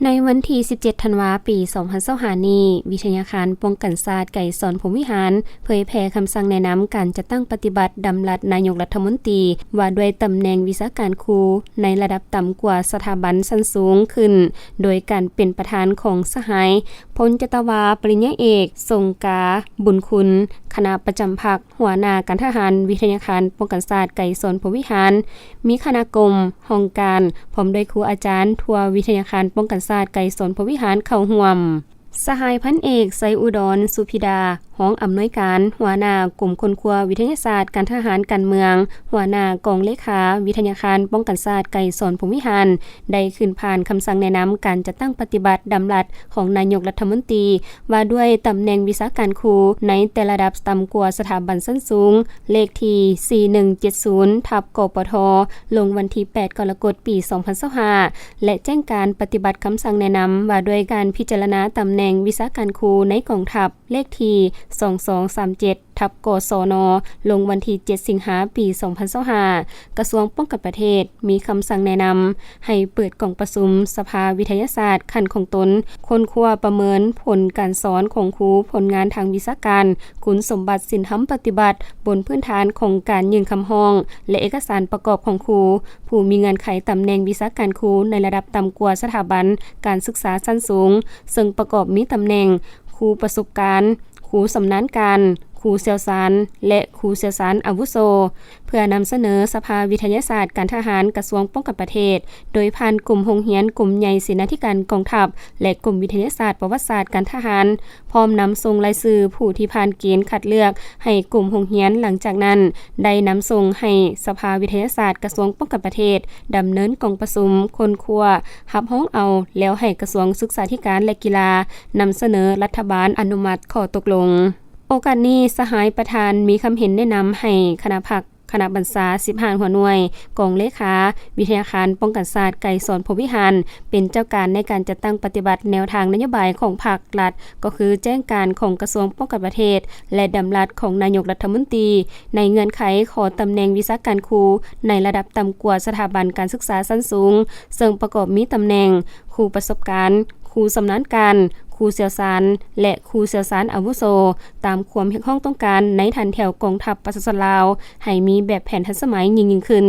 ໃນວັນທີສິບເຈັດ ທັນວາ ປີສອງພັນຊາວຫ້ານີ້, ວິທະຍາຄານປ້ອງກັນຊາດໄກສອນພົມວິຫານ ເຜີຍແຜ່ຄຳສັ່ງແນະນຳການຈັດຕັ້ງປະຕິບັດດຳລັດນາຍົກລັດຖະມົນຕີ ວ່າດ້ວຍຕຳແໜ່ງວິຊາການຄູໃນລະດັບຕ່ຳກວ່າສະຖາບັນຊັ້ນສູງຂຶ້ນ, ໂດຍການເປັນປະທານຂອງສະຫາຍ ພົນຈັດຕະວາ ປະລິນຍາເອກ ສົງກາ ບຸນຄຸນ, ຄະນະປະຈຳພັກ, ຫົວໜ້າການທະຫານວິທະຍາຄານປ້ອງກັນຊາດໄກສອນພົມວິຫານ, ມີຄະນະກົມ, ຫ້ອງການ ພ້ອມດ້ວຍຄູອາຈານທົ່ວວິທະຍາຄານປ້ອງກັນຊາດໄກສອນພົມວິຫານເຂົ້າຮ່ວມ. ສະຫາຍພັນເອກ ໄຊອຸດອນ ສຸພິດາ, ຮອງອຳນວຍການ, ຫົວໜ້າກົມຄົ້ນຄວ້າວິທະຍາສາດການທະຫານການເມືອງ, ຫົວໜ້າກອງເລຂາວິທະຍາຄານປ້ອງກັນຊາດໄກສອນພົມວິຫານ, ໄດ້ຂຶ້ນຜ່ານຄຳສັ່ງແນະນຳການຈັດຕັ້ງປະຕິບັດດຳລັດ ຂອງນາຍົກລັດຖະມົນຕີ ວ່າດ້ວຍຕຳແໜ່ງວິຊາການຄູໃນແຕ່ລະລະດັບຕ່ຳກວ່າສະຖາບັນຊັ້ນສູງ ເລກທີສີ່ໜຶ່ງເຈັດສູນ ທັບ ກປທ ລົງວັນທີແປດ ກໍລະກົດ ປີສອງພັນຊາວຫ້າ ແລະ ແຈ້ງການປະຕິບັດຄຳສັ່ງແນະນຳວ່າດ້ວຍການພິຈາລະນາຕຳແໜ່ງວິຊາການຄູໃນກອງທັບ ເລກທີສອງສອງສາມເຈັດ ທັບ ກສນ ລົງວັນທີເຈັດ ສິງຫາ ປີສອງພັນຊາວຫ້າ ກະຊວງປ້ອງກັນປະເທດ ມີຄຳສັ່ງແນະນຳໃຫ້ເປີດກອງປະຊຸມສະພາວິທະຍາສາດຂັ້ນຂອງຕົນ, ຄົ້ນຄວ້າປະເມີນຜົນການສອນຂອງຄູ, ຜົນງານທາງວິຊາການ, ຄຸນສົມບັດສິນທຳປະຕິບັດ ບົນພື້ນຖານຂອງການຍື່ນຄຳຮ້ອງ ແລະ ເອກະສານປະກອບຂອງຄູ, ຜູ້ມີເງື່ອນໄຂຕຳແໜ່ງວິຊາການຄູໃນລະດັບຕ່ຳກວ່າສະຖາບັນການສຶກສາຊັ້ນສູງ, ເຊິ່ງປະກອບມີຕຳແໜ່ງ ຄູປະສົບການ, ຄູຊຳນານການ, ຄູຊ່ຽວຊານ ແລະ ຄູຊ່ຽວຊານອາວຸໂສ ເພື່ອນຳສະເໜີສະພາວິທະຍາສາດການທະຫານ ກະຊວງປ້ອງກັນປະເທດ ໂດຍຜ່ານກົມໂຮງຮຽນ ກົມໃຫຍ່ເສນາທິການກອງທັບ ແລະ ກົມວິທະຍາສາດປະຫວັດສາດການທະຫານ, ພ້ອມນຳສົ່ງລາຍຊື່ຜູ້ທີ່ຜ່ານເກນຄັດເລືອກໃຫ້ກົມໂຮງຮຽນ, ຫຼັງຈາກນັ້ນໄດ້ນຳສົ່ງໃຫ້ສະພາວິທະຍາສາດກະຊວງປ້ອງກັນປະເທດ ດຳເນີນກອງປະຊຸມ, ຄົ້ນຄວ້າ, ຮັບຮອງເອົາ ແລ້ວໃຫ້ກະຊວງສຶກສາທິການ ແລະ ກິລາ ນຳສະເໜີລັດຖະບານອະນຸມັດຂໍ້ຕົກລົງ. ໂອກາດນີ້, ສະຫາຍປະທານມີຄຳເຫັນແນະນຳໃຫ້ຄະນະພັກ, ຄະນະບັນຊາສິບຫ້າຫົວໜ່ວຍ, ກອງເລຂາ, ວິທະຍາຄານປ້ອງກັນຊາດໄກສອນພົມວິຫານ ເປັນເຈົ້າການໃນການຈັດຕັ້ງປະຕິບັດແນວທາງນະໂຍບາຍຂອງພັກລັດ, ກໍຄືແຈ້ງການຂອງກະຊວງປ້ອງກັນປະເທດ ແລະ ດຳລັດຂອງນາຍົກລັດຖະມົນຕີ ໃນເງື່ອນໄຂຂໍຕຳແໜ່ງວິຊາການຄູໃນລະດັບຕ່ຳກວ່າສະຖາບັນການສຶກສາຊັ້ນສູງ, ເຊິ່ງປະກອບມີຕຳແໜ່ງ ຄູປະສົບການ, ຄູຊຳນານການ, ຄູຊ່ຽວຊານ ແລະ ຄູຊ່ຽວຊານອາວຸໂສ ຕາມຄວາມຮຽກຮ້ອງຕ້ອງການໃນຖັນແຖວກອງທັບປະຊາຊົນລາວ ໃຫ້ມີແບບແຜນທັນສະໄໝຍິ່ງໆຂຶ້ນ.